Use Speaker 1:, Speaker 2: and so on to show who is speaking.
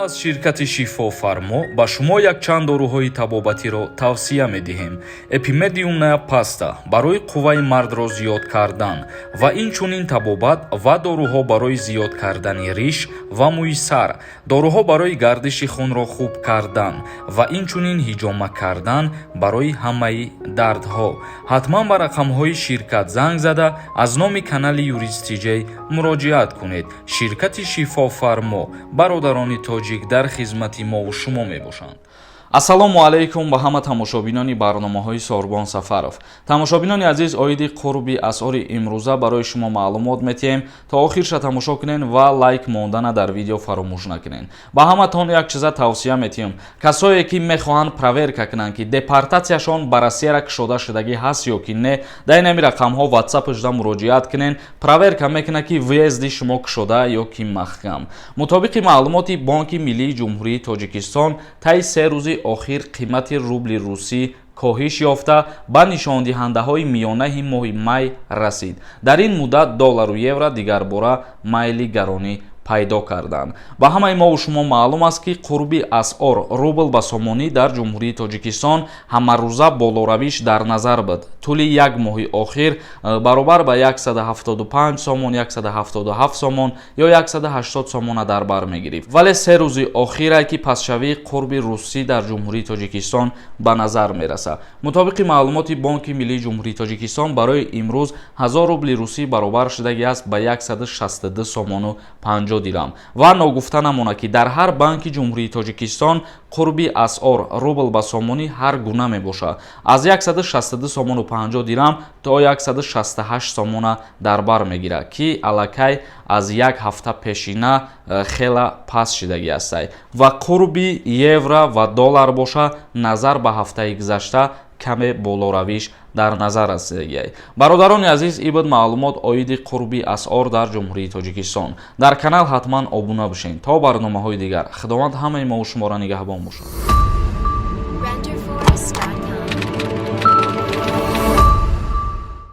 Speaker 1: Аз ширкати «Шифофармо» ба шумо якчанд доруҳои табобатиро тавсия медиҳем: эпимедиумная паста барои қувваи мардро зиёд кардан ва инчунин табобат ва доруҳо барои зиёд кардани риш ва мӯи сар, доруҳо барои гардиши хунро хуб кардан ва инчунин ҳиҷома кардан барои ҳамаи дардҳо. Ҳатман ба рақамҳои ширкат занг зада, аз номи канали Юрист Тиҷей муроҷиат кунед. Ширкати «Шифофармо», бародарони тоҷик дар хизмати мову шумо мебошанд. Ассалому алайкум ба ҳама тамошобинони барномаҳои Сорбон Сафаров. Тамошобинони азиз, оиди қурби асъори имрӯза барои шумо маълумот метиҳем. То охирша тамошо кунен ва лайк мондана дар видео фаромӯш накунен. Ба ҳаматон як чиза тавсия метиҳем: касое ки мехоҳанд проверка кунанд, ки депортатсияшон ба Россияра кушода шудагӣ ҳаст ё ки не, дар инами рақамҳо ватсапашда муроҷиат кунен. Проверка мекунад, ки въезди шумо кушода ё ки маҳкам. Мутобиқи маълумоти Бонки миллии Ҷумҳурии Тоҷикистон, таи 3 рӯзи охир қимати рубли русӣ коҳиш ёфта, ба нишондиҳандаҳои миёнаи моҳи май расид. Дар ин муддат доллару евро дигарбора майли гаронӣ пайдо карданд. Ба ҳамаи мову шумо маълум аст, ки қурби асъор рубл ба сомонӣ дар Ҷумҳурии Тоҷикистон ҳамарӯза болоравиш дар назар буд. Тӯли як моҳи охир баробар ба 175 сомон, 177 сомон ё 180 сомона дар бар мегирифт, вале 3 рӯзи охира ки пастшавии қурби русӣ дар Ҷумҳурии Тоҷикистон ба назар мерасад. Мутобиқи маълумоти Бонки миллии Ҷумҳурии Тоҷикистон, барои имрӯз 1000 рубли русӣ баробар шудагӣ аст ба 162 сомону 50 дирам. Ва ногуфта намонад, ки дар ҳар банки Ҷумҳурии Тоҷикистон қурби асъор рубл ба сомонӣ ҳар гуна мебошад: аз 162 сомону 50 дирам то 168 сомона дар бар мегирад, ки аллакай аз як ҳафта пешина хела паст шидагӣ ҳастай. Ва қурби евро ва доллар боша, назар ба ҳафтаи гузашта каме болоравиш дар назар расидагиай. Бародарони азиз, ин буд маълумот оиди қурби асъор дар Ҷумҳурии Тоҷикистон. Дар канал ҳатман обуна бошед. То барномаҳои дигар, Худованд ҳамаи мову шуморо нигаҳбон бошад.
Speaker 2: Renderforest.com.